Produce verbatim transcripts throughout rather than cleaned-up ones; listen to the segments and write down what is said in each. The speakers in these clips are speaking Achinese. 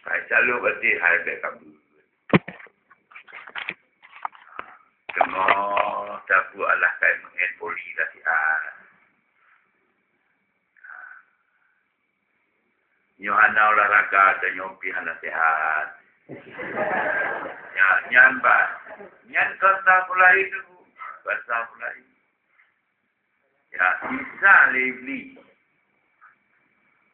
Hai calon berarti hai bèk kabeuet. Teungoh sapeue alah kai meu'en poli dah siat. Nyoe hana olahraga, tanyoe pih hana sehat. Ya, nyan bah. Nyan ka sapeue laén tu. Ka sapeue laén. Ya, Isa lé Iblih.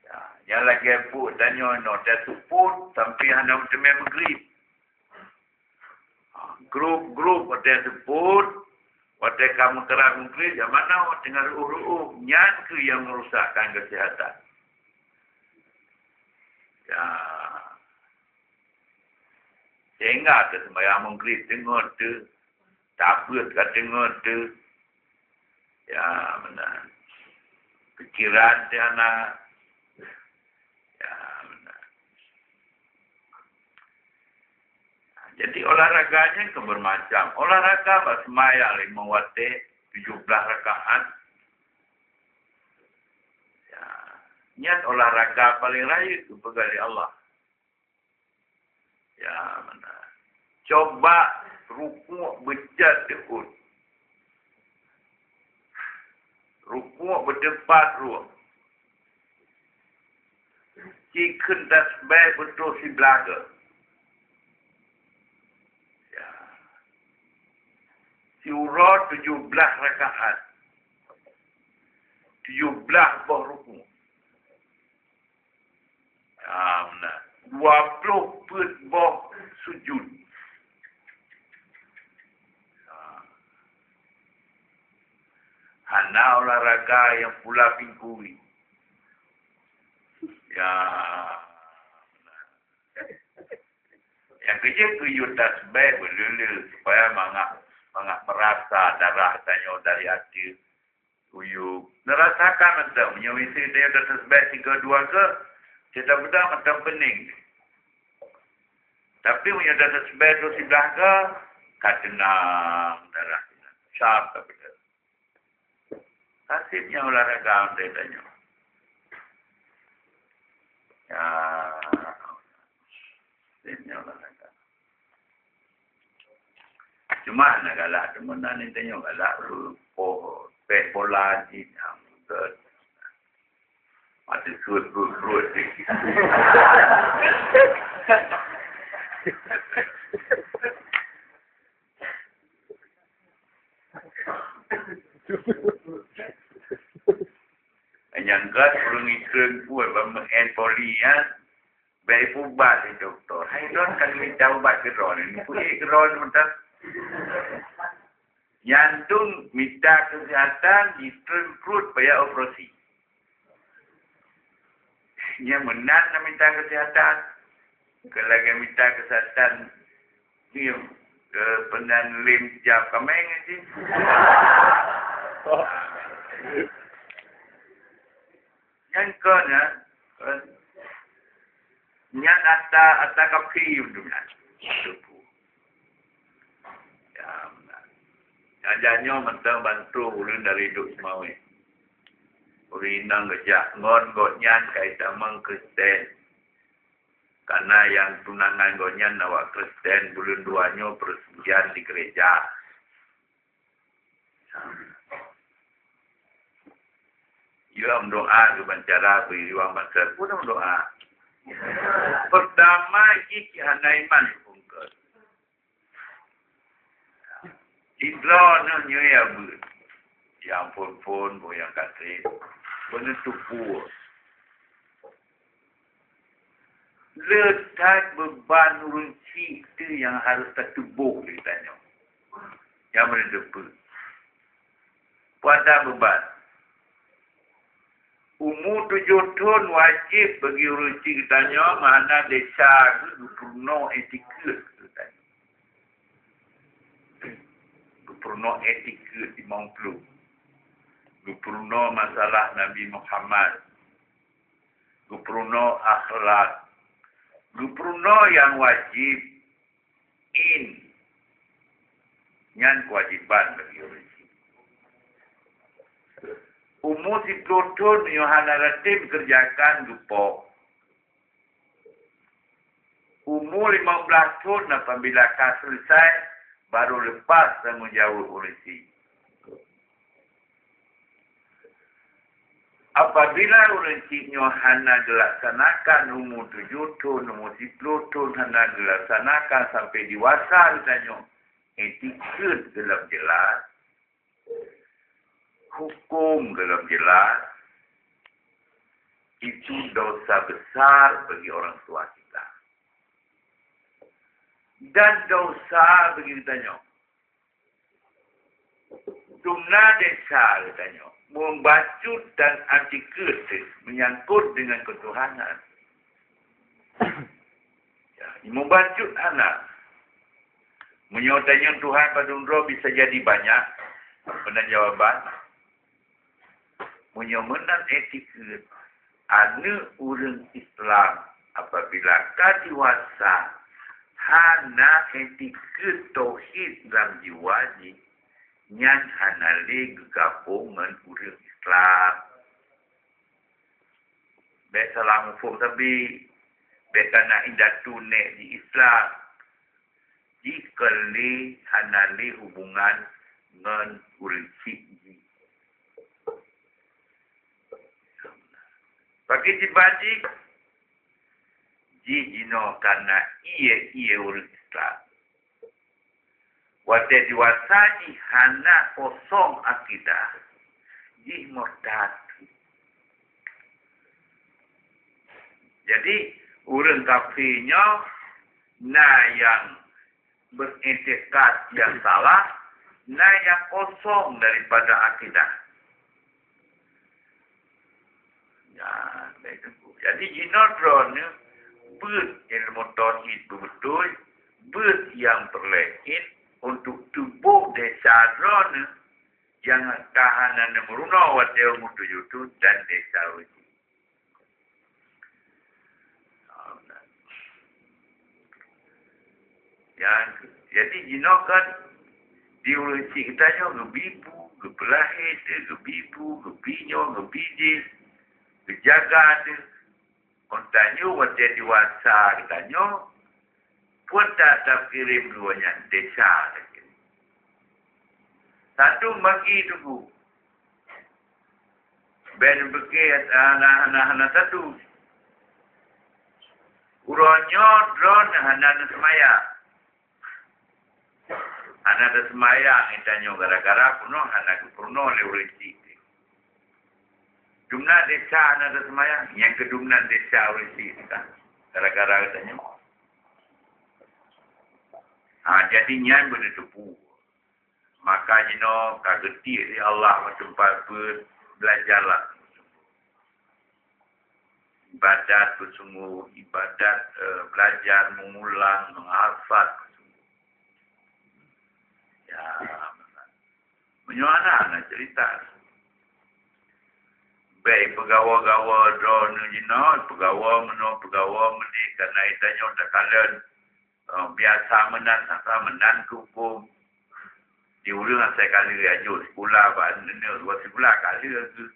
Ya, nyang lagèe buet tanyoe nyoe, taseupôt sampoe hana meuteumé meugrib. Ha, grup-grup watèe seupôt, watèe ka meukeurah meugrib, nyang mana watèe teungoh reuôh-reuôh, nyan kheueh nyang meurusakkan keuseuhatan. Ya. Sehingga teuh seumbahyang meugrib teungoh teuh, tabeuet ka teungoh teuh. Ya, meunan. Pikiran teuh hana. Ya, meunan. Jadi, olahraga nyan ka bermacam. Olahraga bak seumayang limong watèe, tujoh blah rakaat. Ya, nyan olahraga paleng rayeuk geupeugah lé Allah. Ya, meunan. Coba rukuk beucat teuôt. Rukuk beuteumpat rhueng. Ci kheun tasbih beutôi siblaga. Ya. Siuroe tujoh blah rakaat. Tujoh blah boh rukuk. Ah, meunan. Dua ploh peuet boh sujud. Ah. Hana olahraga nyang pula pinggui. Ya. Nyang keujeuet kuyue tasbih beuleu-leu supaya mangat, mangat meurasa darah tanyoe dari ateueh. Kuyue neurasakan mantong, meunyoe miseue tanyoe tatasbih sigoe dua goe, cit tapeugah mantong peuning. Tapi meunyoe tatasbih dua siblaga, ka teunang darah. Sab tapeugah. Nasib nyan olahraga mantong tanyoe. Ya, nasib nyan olahraga. Cuma na galak teuma na ni tanyoe galak, oh, pèh bola jih nyang beutôi. Mati suet, suet, suet. Nyang gèt ureueng ikreun pun bak meu'en poli, ya. Bèk ipubat lé dokto. Hai lôn ka mita ubat keu droeneuh, neupeuék keu droeneuh mantong. Nyan tu mita keuseuhatan, jitreun pruet, payah operasi. Nyan meunan na mita keuseuhatan. Keu lagèe mita keuseuhatan, nyoe, eh, peunan lem jam kameng nyan cit. Nyan kon, ya. Nyan ata, ata kafé untuk nyan. Ya, beuna. Nyang nyoe mantong bantu ulôn dari Duk Seumawé. Ureueng inong geujak ngon gobnyan ka itamong Kristen. Karena nyang tunangan gobnyan awak Kristen, buleuen dua nyoe peureusian di gereja. Yue meudoa keu bancara beuiwang bansa pun meudoa. Peurtama jih hana iman bungkot. Sidroe nyoe ya beuet. Nyang phon-phon, boh nyang ka trép. Beuneutupeue. Le that beuban ureueng chik teuh nyang harôh tateuboh lé tanyoe. Nyang meuneuk teupeu. Peue ata beuban? Umu tujoh thon wajéb bagi ureueng chik tanyoe, meuhana desya geuh geupeurunoe etikeuet geutanyoe. Geupeurunoe etikeuet limong ploh. Geupeurunoe masalah Nabi Muhammad. Geupeurunoe akhlak, geupeurunoe nyang wajéb, in, nyan keuwajéban bagi ureueng chik. Umu siploh thon nyoe hana ratem keureujakan geupok. Umur lima belas thon apabila ka selesai, baru lepas tanggung jawab ureuëng chik. Apabila ureuëng chik nyoe hana dilaksanakan, umur tujoh thon, umur siplôh thon hana dilaksanakan sampai dewasa geutanyoe, etikeuet golom jeulaih, huköm golom jeulaih, itu dosa besar bagi orang tua kita. Dan dosa bagi geutanyoe. Dumna desya geutanyoe, mubacut dan antikeuet menyangkut dengan ketuhanan. Ya, mubacut hana. Meunyoe tanyoe Tuhan padum droe bisa jadi banyak, peuna jawaban. Meunyoe meunan etikeuet, aneuëk ureuëng Islam apabila ka dewasa hana etikeuet tauhid lam jiwa jih, nyan hana lé geugabong ngon ureuëng Islam. Bék salah muphom sabe, bék kana indatu nèk di Islam. Jih kon lé hana lé hubungan ngon ureuëng chik jih. Pakri jiba jih, jih jinoe kana ié-ié ureuëng Islam. Watée dewasa jih hana kosong akidah, jih murtad. Jadi, ureuëng kafé nyoe na nyang beuriktikad nyang salah, na nyang kosong daripada akidah. Nyan, jadi jinoe droeneuh beuet ilmu tauhid beubeutôi, beuet nyang peureulée untuk tuboh desya droeneuh nyang ka hana neumeurunoe watée umur tujoh thon dan desya ureuëng chik. Nyan, jadi jinoe kan di ureuëng chik geutanyoe geubi bu, geupeulahé teuh, geubi bu, geubi nyoe, geubi jih, geujaga teuh. Kon tanyoe watée dewasa geutanyoe, peue ta-, takirém geuh nyan desya takirém. Satu bagi tuboh. Ben beuke hana, hana, hana satu. Uroe nyoe droeneuh hana neuseumayang. Hana neuseumayang geutanyoe gara-gara peunoh hana geupeurunoe lé ureuëng chik. Dumna desya hana neuseumayang, nyang keu dumna desya ureuëng chik teuka gara-gara geutanyoe. Ha, jadi nyan beuneuteupeu. Maka jinoe ka geutiek lé Allah meuteumpat beuet, belajarlah. Ibadat beusungguh, ibadat, eh, belajar, mengulang, menghafal beusungguh. Ya, meunyoe hana, hana cerita. Bék peugawa-gawa droeneuh jinoe, peugawa meunoe, peugawa meunyoe, karena geutanyoe takalon. Oh, biasa meunan, asai meunan keu huköm. Di ureuëng asai ka lheueh aju sikula bak aneuk, dua sikula ka lheueh geuh.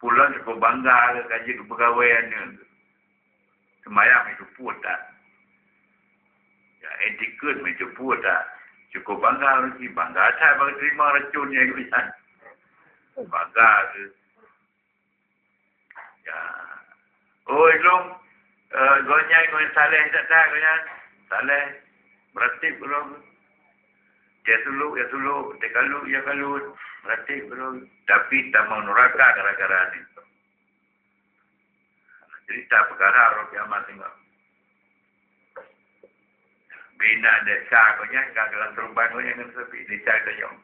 Pulang cukup bangga lé ka jeuet keu peugawée aneuk. Seumayang meucupu that. Ya, etikeuet meucupu that. Cukup bangga ureuëng sih, bangga that bak teurimong racun nyang geuh nyan. Bangga geuh. Ya. Oh, ilong, eh, gobnyan ngon saleh that-that gobnyan. Saleh, meuratéb ulôn. Ya suluk, ya suluk, teukalut, ya kalut, meuratéb ulôn. Tapi tamong nuraka gara-gara nyan. Cerita peukara uroe kiamat singoh. Bina desya gobnyan ka dalam teurumban gobnyan ngon sabe desya geutanyoe.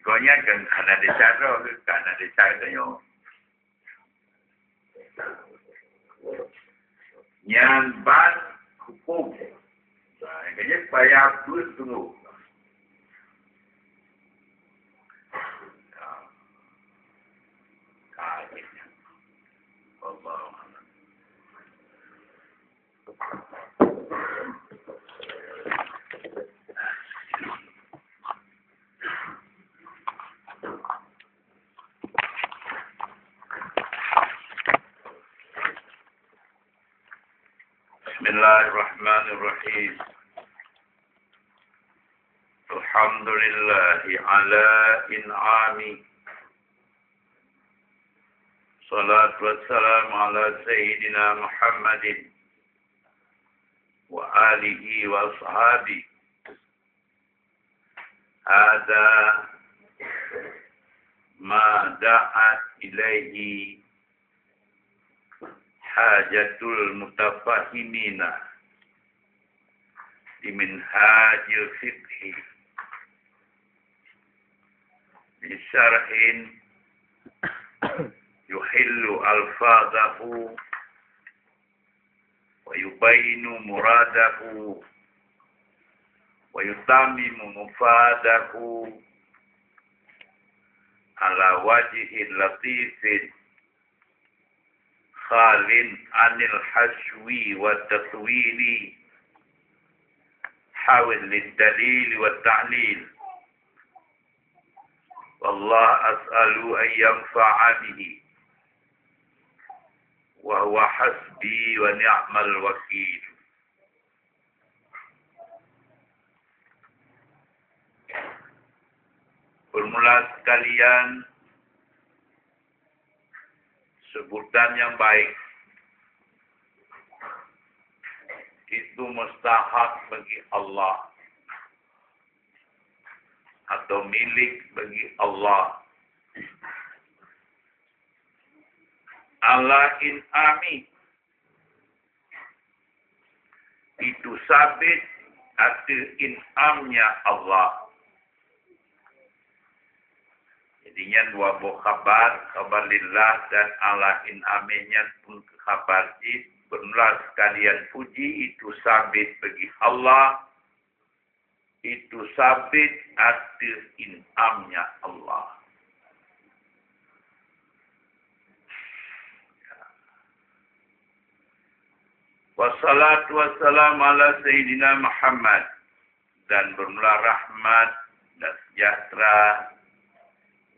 Gobnyan kan hana desya droe, kan hana desya geutanyoe. Nyan ban huköm. Nah, nyang keu jeuet payah beuet sunggoh. Nah, ka jeuet nyan. Wallahu a'lam. Bismillahirrahmanirrahim. Alhamdulillahi ala in'ami. Salatu wassalamu ala sayyidina Muhammadin wa alihi wa ashabihi. Hadza ma da'at ilaihi hajatul mutafahhimina li minhajil fiqhi, li syarhin yuhillu alfazahu wa yubayyinu muradahu wa yutammimu mufadahu ala wajhin latifin khalin anil hashwi wa tatwili, hawil lid dalili wa ta'lil. Wallah as'alu an yanfa'a bihi wa huwa hasbi wa ni'mal wakil. Bermula sekalian, sebutan yang baik itu mustahak bagi Allah atau milik bagi Allah. Ala in'ami, itu sabit ateueh in'amnya Allah. Jadi nyan dua boh khabar, khabar lillah dan ala in'ami nyan pun khabar jih. Bermula sekalian puji itu sabit bagi Allah, itu sabit ateueh in'amnya Allah. Wassalatu wassalamu ala sayyidina Muhammad, dan bermula rahmat dan sejahtera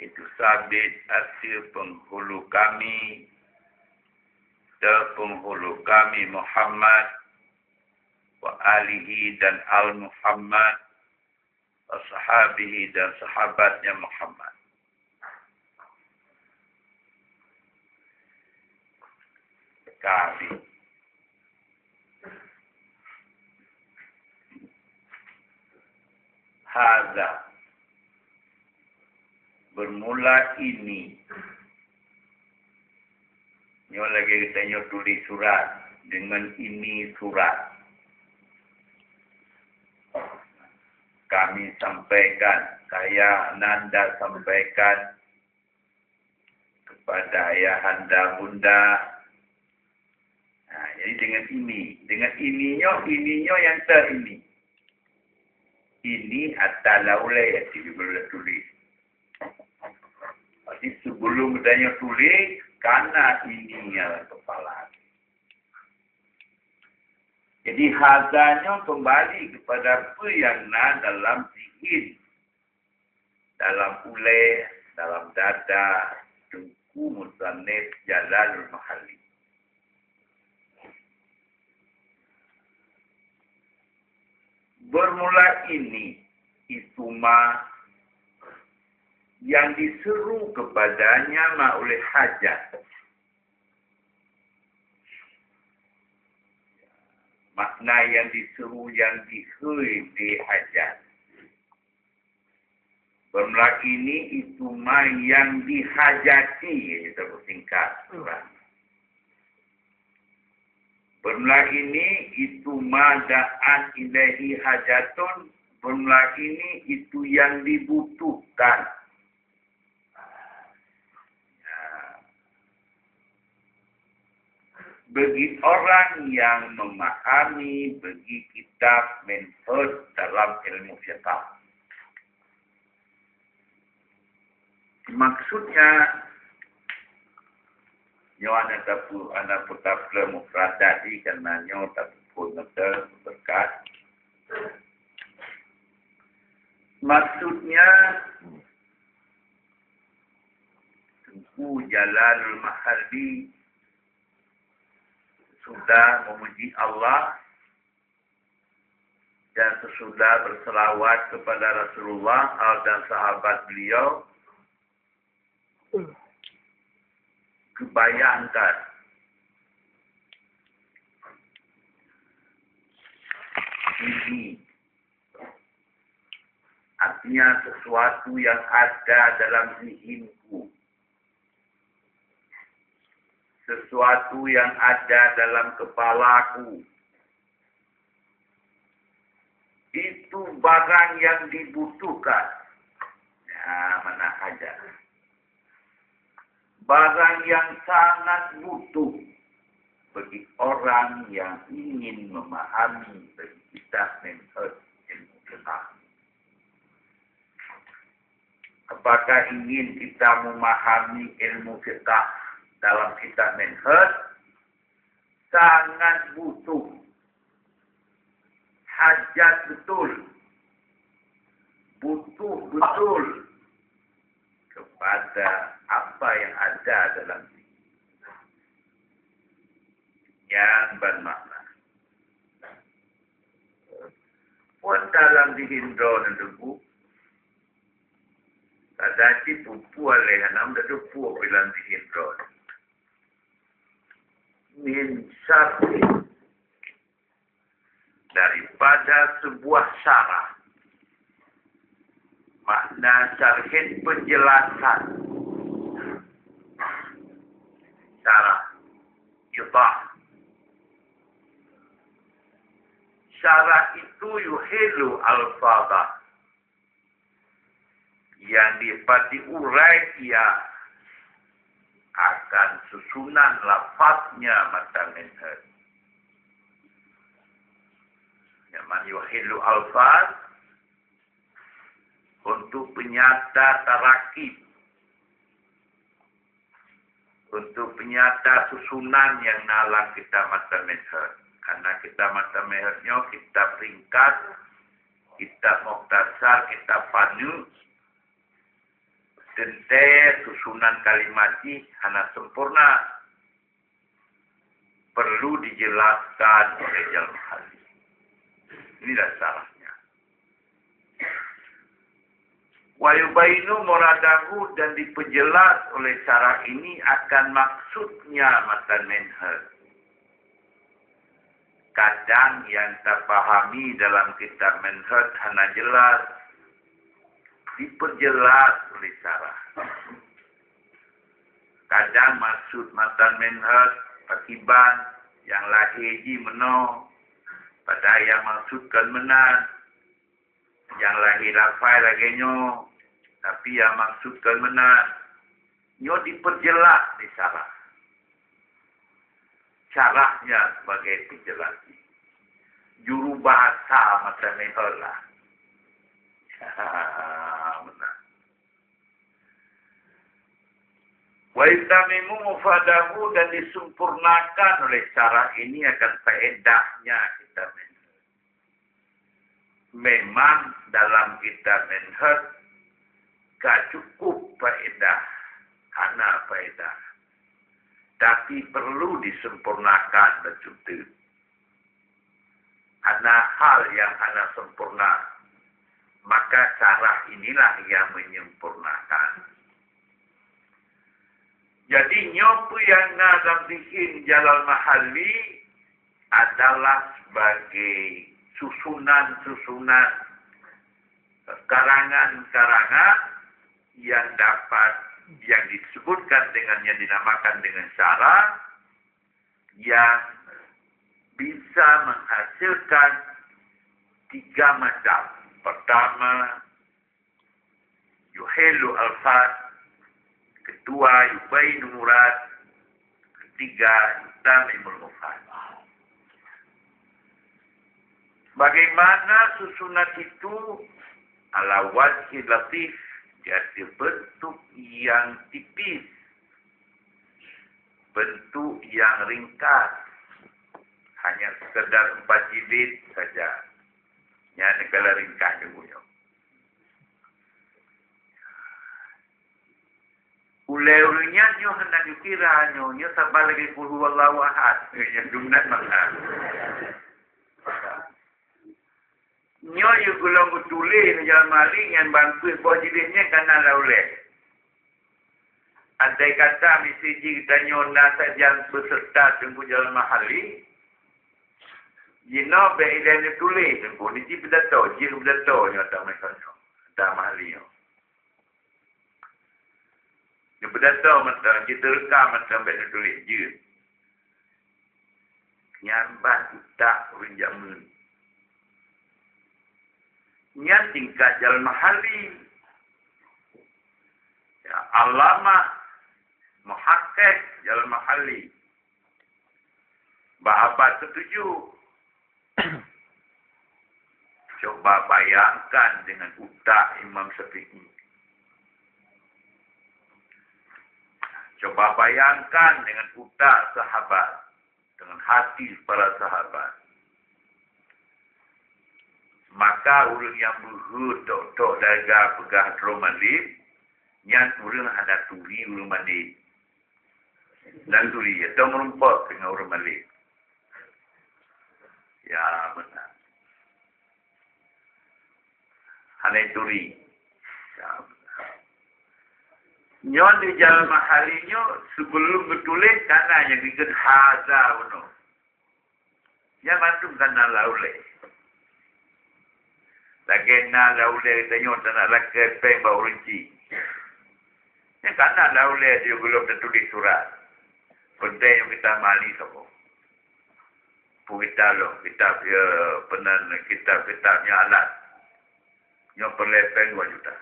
itu sabit ateueh penghulu kami, teuh penghulu kami Muhammad, wa alihi dan al Muhammad, wa sahabihi dan sahabatnya Muhammad. Kami. Hadza. Bermula ini. Nyoe lagée geutanyoe tuléh surat, deungon ini surat. Kami sampaikan, kaya nanda sampaikan kepada ayahanda bunda. Nah, jadi deungon ini, deungon ini nyoe, ini nyoe nyang teuh ini. Ini ata laulée nyang sibeubaih tuléh. Jadi sebelum geutanyoe tuléh, kana ini nyang lam keupala. Jadi hadza nyoe keumbali keupada peue nyang na dalam zihin, dalam ulée, dalam dada Teungku Musannif Jalalul Mahalli. Bermula ini, itu ma nyang diseru keupadanya ma ulée hajat. Makna nyang diseru nyang dihôi lé hajat. Bermula ini itu ma nyang dihajati, ya, kita persingkat. Bermula ini itu ma da'at ilaihi hajatun. Bermula ini itu yang dibutuhkan. Ya. Bagi orang yang memahami bagi kitab Minhaj dalam ilmu fiqah. Maksudnya, nyoe hana tapu-, hana peutablah mufradat jih, karena nyoe tapeuphon meuteun berkat. Maksudnya, Teungku Jalalul Mahalli Sudah memuji Allah dan sesudah berselawat kepada Rasulullah dan sahabat beliau, kebayangkan ini, artinya sesuatu yang ada dalam zihinku, sesuatu yang ada dalam kepalaku, itu barang yang dibutuhkan. Ya, mana hajat. Barang yang sangat butuh bagi orang yang ingin memahami bagi kita manhaj ilmu fiqah. Apakah ingin kita memahami ilmu fiqah dalam kitab manhaj? Sangat butuh, hajat betul, butuh betul kepada apa yang ada dalam diri. Nyan ban makna. Pun dalam diri droe nyan, Teungku, kada cit pupuk lé hana meudeuh pupuk dalam diri droe. Min syarhin, daripada sebuah syarah. Makna syarhin, penjelasan. Syarah, idah. Syarah itu yuhilu alfadah, yang dapat diurai ia akan susunan lafaznya matan manhaj. Nyan man yuhilu alfaz, untuk penyata tarakib, untuk penyata susunan nyang na lam kitab matan manhaj. Karena kitab matan manhaj nyoe kitab ringkas, kitab mukhtasar, kitab fani, teuntée susunan kalimat jih hana sempurna, perlu dijelaskan oleh jalma ahli. Inilah syarahnya. Wa yubayyinu muradahu, dan diperjelas oleh syarah ini akan maksudnya matan manhaj. Kadang yang tapahami dalam kitab manhaj hana jelas, diperjelas oleh syarah. Kadang maksud matan manhaj pakiban, nyang lahé jih meunoe, padahai nyang maksud kon meunan. Nyang lahé lafai lagée nyoe, tapi nyang maksud kon meunan. Nyoe diperjelas di syarah. Syarahnya sebagai penjelas. Juru bahasa matan manhaj lah. Meunan. Wa yutammimu mufadahu, dan disempurnakan oleh syarah ini akan faedahnya kitab manhaj. Memang dalam kitab manhaj ka cukup faedah, hana faedah. Tapi perlu disempurnakan bacut teuk. Hana hal nyang hana sempurna, maka syarah inilah yang menyempurnakan. Jadi, nyoe peue nyang na lam zihin Jalal Mahalli adalah sebagai susunan-susunan karangan-karangan yang dapat, yang disebutkan dengan, yang dinamakan dengan syarah, yang bisa menghasilkan tiga macam. Pertama, yuhilu alfaz, kedua, yubayinu murad, ketiga, yutammimul mufad. Bagaimana susunan itu? Ala wajhi latif, di atas bentuk yang tipis, bentuk yang ringkas, hanya sekedar empat jilid saja. Nyan segala ringkas jeuet nyoe. Ulée ureuëng nyan nyoe hana geukira nyoe, nyoe saban lagée qul huwallahu ahad. Nyoe dum nan maka. Nyoe yue gohlom geutuléh lé Jalmahali nyan ban peuet boh jilid nyan kana lam ulée. Andai kata miseue jih geutanyoe na sajan peuseureuta Teungku Jalmahali, jinoe bék ilée neutuléh Teungku, niji peudato, jeuet peudato nyoe ata meunan nyoe, ata Mahali nyoe. Neupeudato mantong, jiteureukam mantong bék neutuléh jeuet. Nyan ban utak ureuëng jameun. Nyan tingkat Jalmahali. Ya, Allamah, Muhakkiq Jalmahali. Bak abad ketujuh. Coba bayangkan dengan utak Imam Syafi'i. Coba bayangkan dengan utak sahabat, dengan hati para sahabat. Maka ureuëng nyang beuhe tok-tok daga peugah droe malem, nyan ureuëng hana turi ureuëng malem. Nyan turi, atau meurumpok dengan ureuëng malem. Ya, beuna. Hana turi. Ya, beuna. Nyoe di Jalmahali nyoe, sebelum geutuléh, kana nyang geukheun haza bunoe. Nyan mandum kana lam ulée. Lagée na lam ulée geutanyoe tanak lakée péng bak ureuëng chik. Nyan kana lam ulée di gohlom tatuléh surat. Peunteng nyang geutamah li saboh. Peue kitab lom, kitab, ya, peunan kitab-kitab nyang alat. Nyoe peureulée péng dua juta.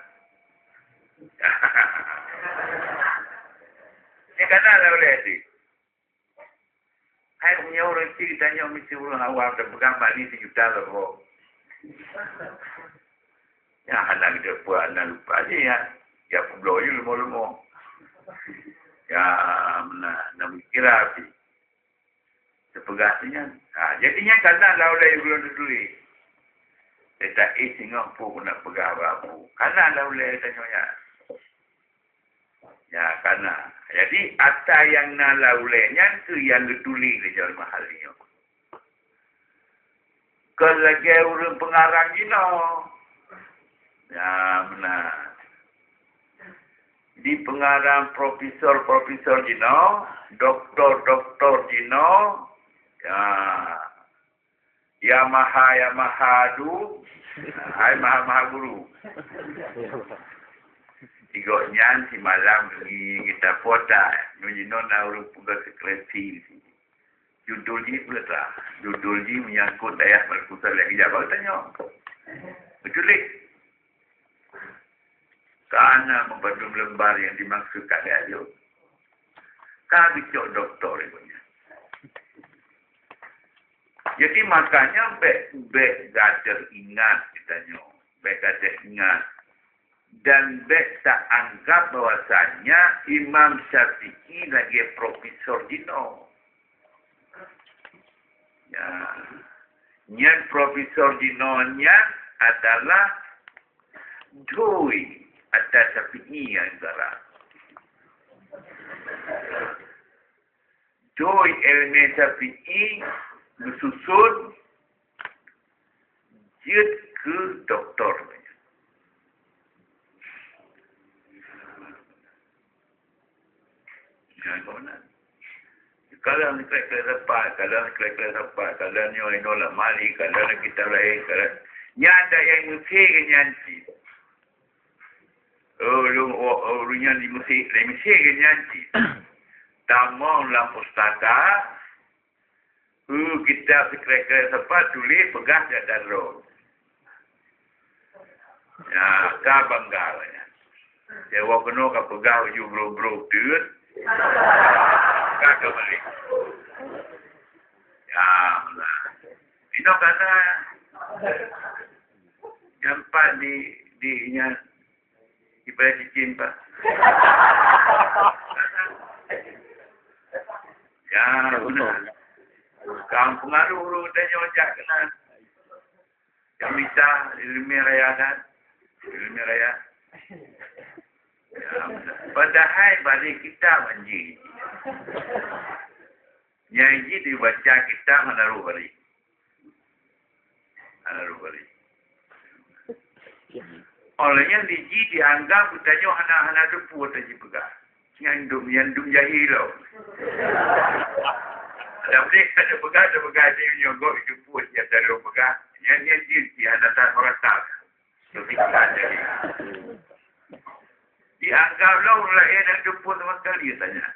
Nyan kana lam ulée di. Hai, meunyoe ureuëng chik tanyoe miseue ureuëng awam teupeugah mali sijuta lom. Nyan hana geuteupeue, hana lupa jih nyan. Ya peubloe jih leumo-leumo. Ya, meunan, na meugira pih. Teupeugah nyan. Ha, jadi nyan kana lam ulée geutanyoe turi. Teuta éh singoh peue guna peugah bak abu. Kana lam ulée tanyoe nyan. Ya, kana. Jadi, ata nyang na lam ulée nyan keuh nyang geutuléh lé Jalmahali nyoe. Kon lagée ureuëng peungarang jinoe. Ya, meunan. Di peungarang profesor-profesor jinoe, doktor-doktor jinoe, ya, Yamaha, Yamaha du, hai maha-maha guru. Di gobnyan simalam beungi geutanyoe pota, nyoe jinoe na ureuëng peugah skripsi di sini. Judul jih peue tah? Judul jih menyangkut dayah Malkusal nyang ijak baru tanyoe. Beuteulik. Kana meubandum lembar nyang dimaksud ka lheueh ayeuem. Ka geucok doktor ibunya. Jadi, makanya bék, bék gadoh ingat geutanyoe. Bék gadoh ingat. Dan bék taanggap bahwasanya Imam Syafi'i lagée profesor jinoe. Ya. Nyan profesor jinoe nyan adalah doi ata Syafi'i nyang ibarat. Doi ilmu Syafi'i geususun jeuet keu doktor. Nyan keunan. Kalon krek-krek sapat, kalon krek-krek sapat, kalon nyoe inoe lam mari, kalon kitab laén, kalon. Nyan dak nyang Mesir nyan cit. Oh, lôn, oh, oh, ureueng nyan di Mesir, di Mesir nyan cit. Tamong lam pustaka, Uh, kitab sikrek-krek sapat tuléh peugah jak dan droe. Ya, ka bangga nyan. Dewa keunoe ka peugah uju bro-bro teut. Ka keumaleng. Ya, nah. Inoe kana nyampan di, di nyan. Ibarat cicin, Pak. Ya, beuna. Kang pengaruh ureueng tanyoe jak keunan. Kami ta ileumèe raya kan? Ileumèe raya. Ya, padahai bari kitab anjing. Nyang jih dibaca kitab hana rôh bari. Hana rôh bari. Oleh nyan di jih dianggap geutanyoe hana, hana teupeu ata jipeugah. Nyan dum, nyan dum jahil lom. Tapi kada peugah, kada peugah di nyoe gok juput ya taru peugah. Nyan, nyan jih di hana tak merasa. Tapi tak jadi. Dianggap lah orang lain hana teupeu sama sekali katanya.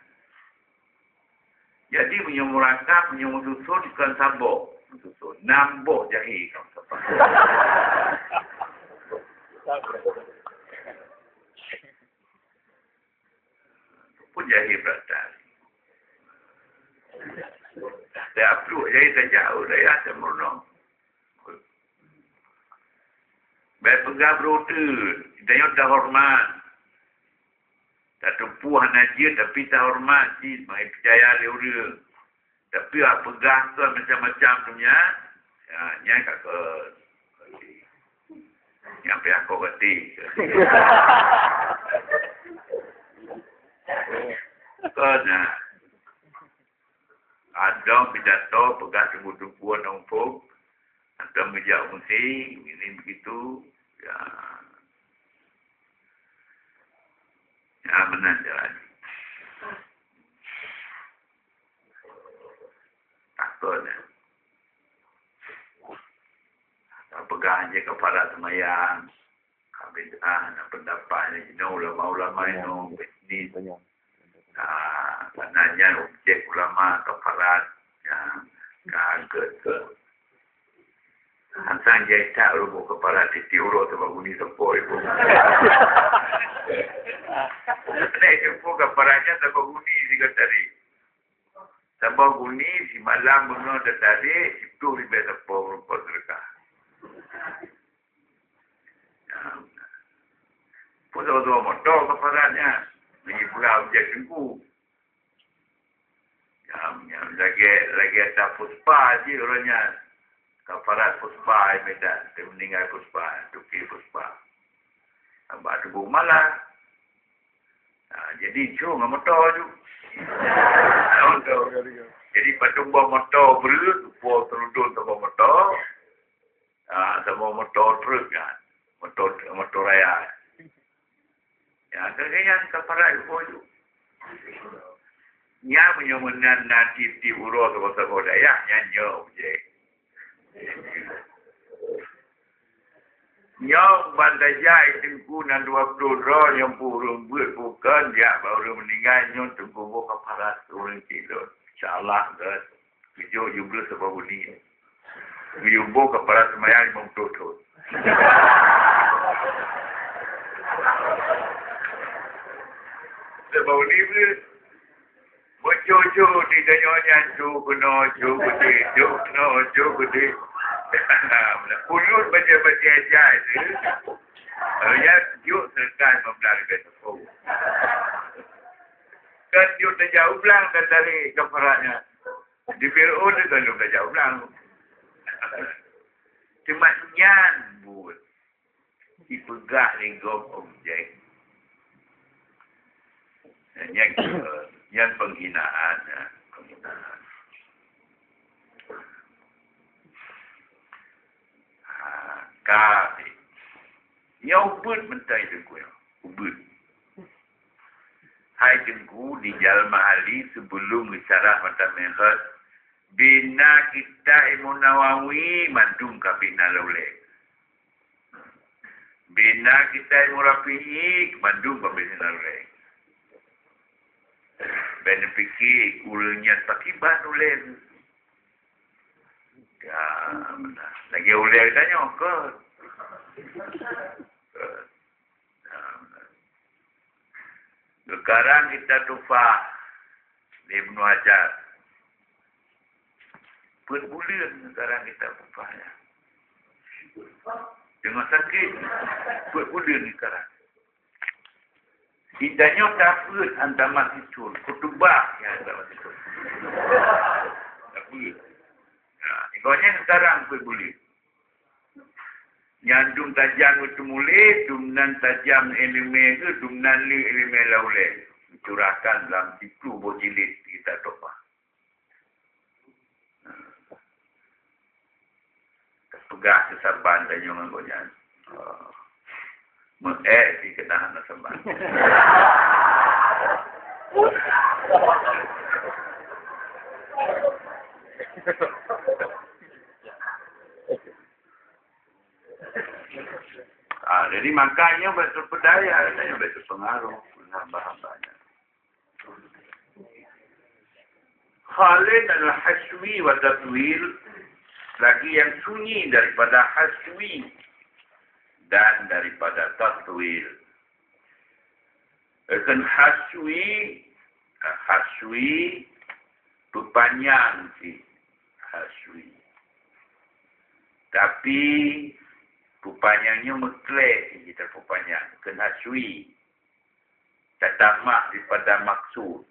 Jadi, meunyoe meurangkap, meunyoe meususon, kon saboh meususon. Nam boh jahé kon saboh. Pun jahé beurata. Dah pluek jahé tajak u dayah Teumeurunoe. Bèk peugah brôteuh, tanyoe tahoreumat. Tateupeue hana jeuet, tapi tahoreumat cit, meuhai peucaya lé ureueng. Tapi apeugah kon macam-macam tu nyan, ya, nyan ka kon. Nyan payah kok gati. Kon, nah. Adong pidato peugah teungku-teungku nong phon, atau meujak meusi, ini begitu. Ya. Ya, meunan jalan. Takut, ya. Atau peugah je kepada semayang. Ka bid'ah, na pendapat ni jinoe ulama-ulama inoe bisnis. Ah, karena nyan objek ulama kafarat. Ya, ka angkat ke. Asai jai tak rubuh kafarat titik uroe tu bangun ni sepoi pun. Nek jumpa kafaratnya tak bangun ni juga tadi. Saboh guni simalam beungoh teutarek, siplôh ribèe sapo meureumpok seudeukah. Peue saboh-saboh moto kafaratnya, lagèe peugah objek teungku. Nyang, nyang lagèe, lagèe ata Puspa jih uroe nyan. Kafarat Puspa, Medan, teumeuninggai Puspa, tuki Puspa. Abah tuboh malah. Ha, jadi, cu ngon moto ju. Moto. Jadi, padum boh moto breueh, po teuludon saboh moto. Ha, saboh moto truk kan. Moto, moto raya. Ya, keu nyan ka parat po ju. Nyan meunyoe meunan na tiep-tiep uroe saboh-saboh dayah, nyan nyoe objek. Nyoe ban tajak i teungku nan dua ploh droe nyang peue ureueng beuet bukon jak bak ureueng meuninggai nyoe teungku boh kafarat ureueng cit lôn. Insya Allah, gét. Tujoh jubloh saboh buni. Meuyuboh kafarat seumayang limong ploh thon. Saboh buni beuet. Meucue-cue di tanyoe nyan, cue keunoe, cue keudeh, cue keunoe, cue keudeh. Ulôn baca-baca jai tu. Lalu nyan jok seudeukah lima belas ribèe sapo. Kan jok tajak u blang dan tarék kafarat nyan. Di Fir'aun tu kan lôn tajak u blang. Cuma nyan buet. Dipeugah lé gob objek. Nyan, nyan penghinaan, ya. Penghinaan. Ha, ka. Nyoe ubeuet mantong teungku nyoe. Ubeuet. Hai teungku, di Jalmahali sibeulom geusyarah matan Minhaj, bina kitab Imam Nawawi mandum ka bina lé ulèe. Bina kitab Imam Rafi'i mandum ka bina lé ulèe. Bèk neupike ureueng nyan pakriban ulèe. Ya, beuna. Lagèe ulèe geutanyoe kon. Kon. Geukarang kitab Tuhfah lé Ibnu Hajar. Peuet buleuen geukarang kitab Tuhfah nyan. Deungon sakét, peuet buleuen geukarang. Geutanyoe tapeuet Antamasitun, khutubah nyang Antamasitun. Tapeuet. Nah, gobnyan geukarang peuet buleuen. Nyan dum tajam geuteumuléh, dum nan tajam iéleumé geuh, dum nan le iéleumé laulée. Geucurahkan lam siplôh boh jilid kitab Tuhfah. Teupeugah keu saban tanyoe ngon gobnyan. Oh. Meu-ék sikeunah na saban. Ah, jadi makanya betul pedaya, katanya betul pengaruh, nambah-nambahnya. Khalin al-haswi wa tatwil, lagi yang sunyi daripada haswi dan daripada tatwil. Kan haswi, haswi, peupanyang cit haswi. Tapi, peupanyang nyoe meuklé cit, peupanyang, kan haswi. Tatamah daripada maksud.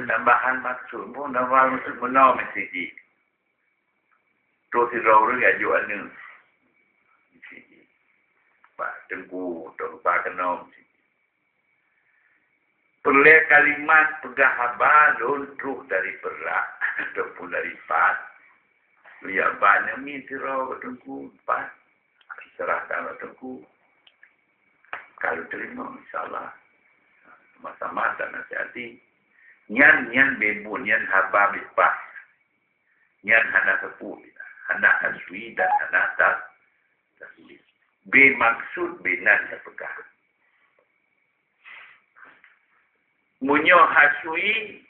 Tambahan maksud pun, tambahan maksud meunoe meusti jih. Troh sidroe ureuëng jak jok aneuëk. Meusti jih. Bak teungku, teungku bak keunoe meusti jih. Peureulée kalimat peugah haba lôn troh dari Perak ataupun dari Pat. Lôn jak ba aneuëk miet sidroe bak teungku Pat. Serahkan bak teungku. Ka lôn teurimong, insya Allah. Sama-sama tanasihati. Nyan, nyan beubuet, nyan haba beupaih. Nyan hana sapeue, hana haswi dan hana ta-, tatwil. Beumaksud beunan tapeugah. Meunyoe haswi,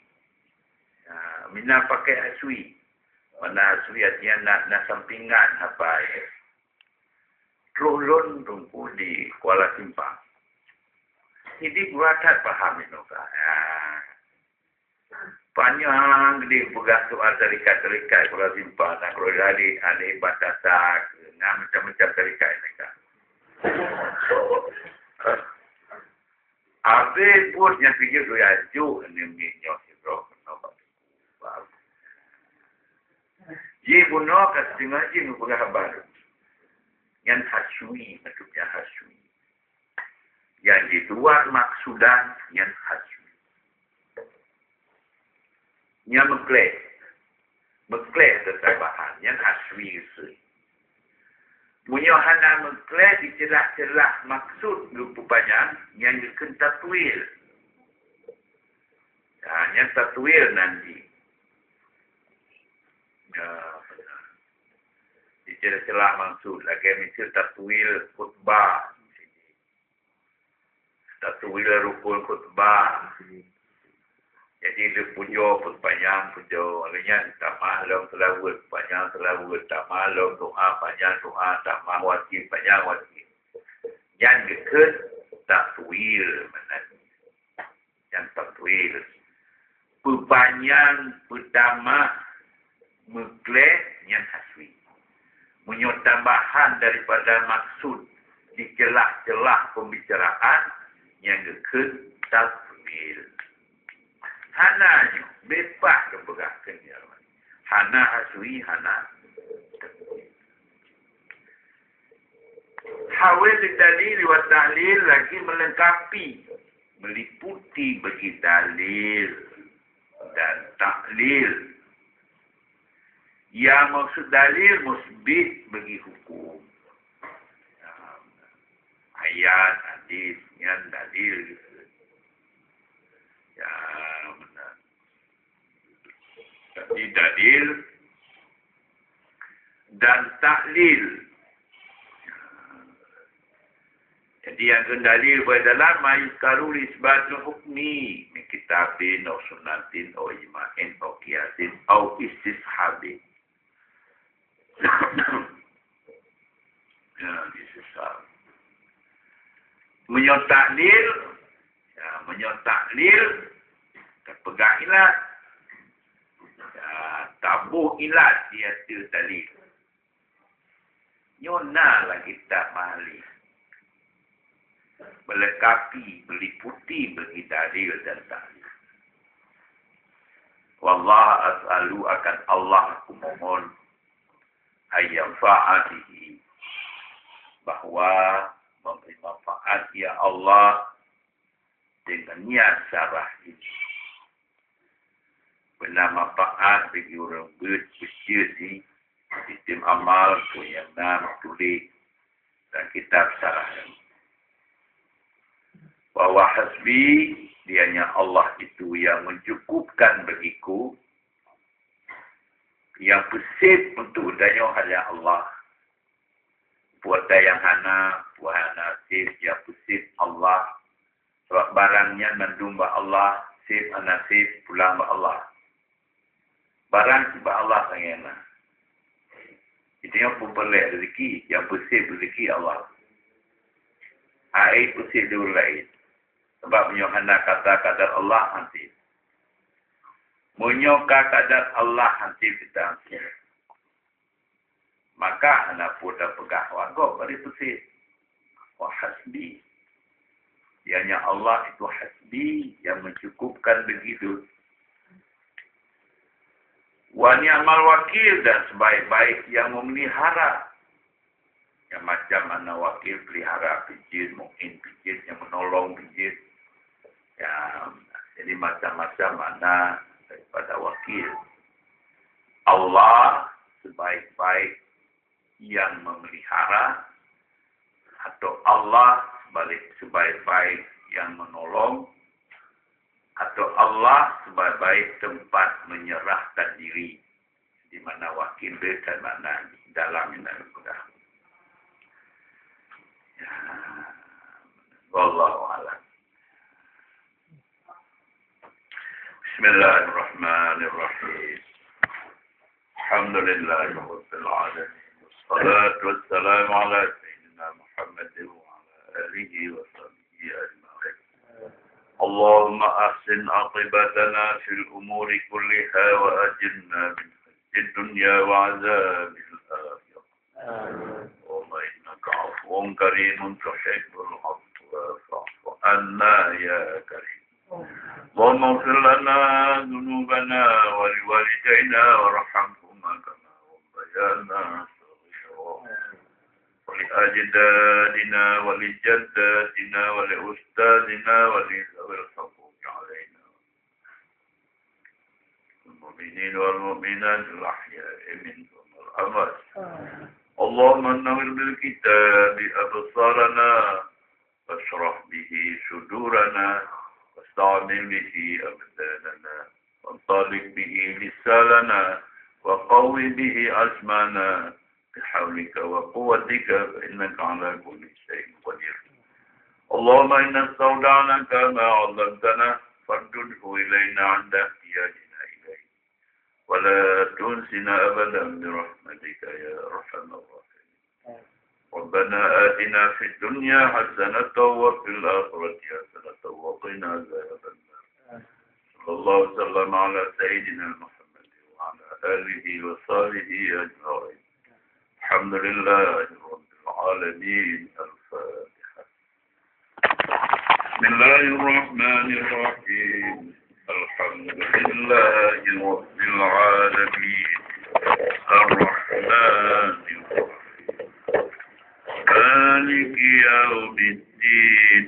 ha, meunan pakai haswi. Mana haswi artinya na, na sampingan haba, ya. Troh lôn teungku di Kuala Simpang. Jadi, gura that paham inoe ka. Ha. Panyang geude peugah soal tarekat-tarekat Kuala Simpang, na keudroe ahli, ahli batasan, na macam-macam tarekat mereka. Abéh buet nyang keujeuet lôn jak jok nyoe sidroe keunoe bak teungku. Ji bunoe ka siteungoh jih geupeugah haba. Nyan haswi, maksudnya haswi. Nyang di luar maksudan nyan haswi. Nyan meuklé. Meuklé teutambahan, nyan haswi seue. Meunyoe hana meuklé di celah-celah maksud geupeupanyang, nyan geukheun tatwil. Nah, nyan tatwil nan jih. Ya, beuna. Di celah-celah maksud, lagée miseue tatwil khutbah. Tatwil rukun khutbah. Jadi, leupujoe peupanyang pujoe. Lheueh nyan tamah lom seulaweuet, panyang seulaweuet, tamah lom doa, panyang doa, tamah wajéb, panyang wajéb. Nyan geukheun tatwil meunan. Nyan tatwil. Peupanyang, peutamah, meuklé, nyan haswi. Meunyoe tambahan daripada maksud di celah-celah pembicaraan, nyan geukheun tatwil. Hana nyoe, beupaih geupeugah keu nyoe. Hana haswi, hana tatwil. Hawil dalil wa tahlil lagi melengkapi, meliputi bagi dalil dan tahlil. Ya, maksud dalil musbit bagi hukum. Ya, ayat, hadis, nyan dalil. Ya, beuna. Jadi, dalil dan tahlil. Jadi, nyang keu dalil bak dalam ma yuzkaru li isbatil hukmi min kitabin aw sunnatin aw ijma'in aw qiyasin aw istishabin. Ya, istisab. Meunyoe tahlil, ya, meunyoe tahlil, tapeugah ilat. Ya, taboh ilat di ateueh dalil. Nyoe na lagi tamah lé. Melengkapi, meliputi bagi dalil dan tahlil. Wallah as'alu, akan Allah aku mohon. ay yanfa'a bihi, bahwa memberi manfaat, ya Allah, dengan niat syarah ini. Beuna manfaat bagi ureuëng beuet beujeuet jih, sistem amal, peue nyang na meutuléh lam kitab syarah nyan. Wa huwa hasbi, dianya Allah itu yang mencukupkan bagiku, yang peusép untuk tanyoe hanya Allah. Peue nyang hana, peue hana sép, nyang peusép Allah. Sabab barang nyan mandum bak Allah, sép hana sép, pulang bak Allah. Barang sép bak Allah nyang na. Itu nyang peureulée rezeki, nyang peusép rezeki Allah. Hai peusép di ureuëng laén. Sabab meunyoe hana kata kadar Allah, han sép. Meunyoe ka kadar Allah, han sép kita, han sép. Maka hana peue tapeugah, "Wah, gob bari peusép." Wa hasbi. Ianya Allah itu hasbi, yang mencukupkan begitu. Wa ni'mal wakil, dan sebaik-baik yang memelihara. Yang macam mana wakil pelihara pijit, mungkin pijit yang menolong pijit. Ya, jadi macam-macam makna daripada wakil. Allah sebaik-baik yang memelihara, atau Allah sebalik sebaik-baik yang menolong, atau Allah sebaik-baik tempat menyerahkan diri, di mana wakil dekat makna dalam yang dah peugah. Ya. Wallahu a'lam. Bismillahirrahmanirrahim. Alhamdulillahi rabbil alamin. Wassalatu wassalamu ala sayyidina Muhammadin wa ala alihi wa sahbihi ajma'in. Allahumma ahsin aqibatana fil umuri kulliha wa ajirna min khizyid dunya wa azabil akhirah. Allahumma innaka afuwun karimun tuhibbul afwa fa'fu anna ya karim. Allahumma ighfir lana dzunubana wa liwalidaina warhamhuma kama rabbayana shaghira. Wa li ajdadina wa li jaddatina wa li ustadzina wa li dzawil huquqi alaina. Wal mu'minin wal mu'minat al-ahya'i minhum wal amwat. Allahumma nawwir bil kitabi absarana washrah bihi sudurana wasta'mil bihi abdanana wantaliq bihi lisanana wa qawwi bihi azmana bihawlika wa quwwatika fa innaka ala kulli syai'in qadir. Allahumma inna istawda'naka ma 'allamtana faruddhu ilaina 'inda ihtiyajina ilaihi wa la tunsina abadan bi rahmatika ya arhamar rahimin. Rabbana atina fid dunya hasanatan wa fil akhirati hasanatan wa qina adzabannar. Sallallahu wasallam ala sayyidina Muhammad wa ala alihi wa sahbihi ajma'in. Alhamdulillahi rabbil alamin. Al-Fatihah. Bismillahirrahmanirrahim. Alhamdulillahi rabbil alamin. Ar-Rahmanir Rahim. Maliki yaumiddin.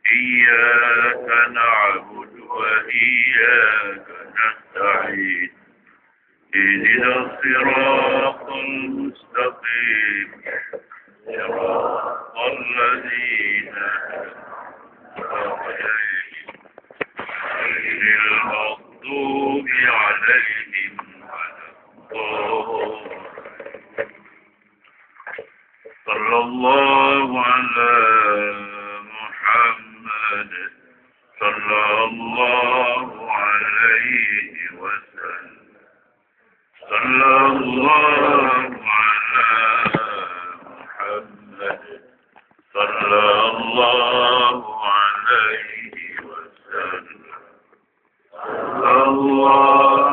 Iyyaka na'budu wa iyyaka nasta'in. اهدنا الصراط المستقيم. صراط الذين أنعمت عليهم غير المغضوب عليهم ولا الضالين. صلى الله على محمد. صلى الله عليه وسلم. صلى الله على محمد. صلى الله عليه وسلم. صلى الله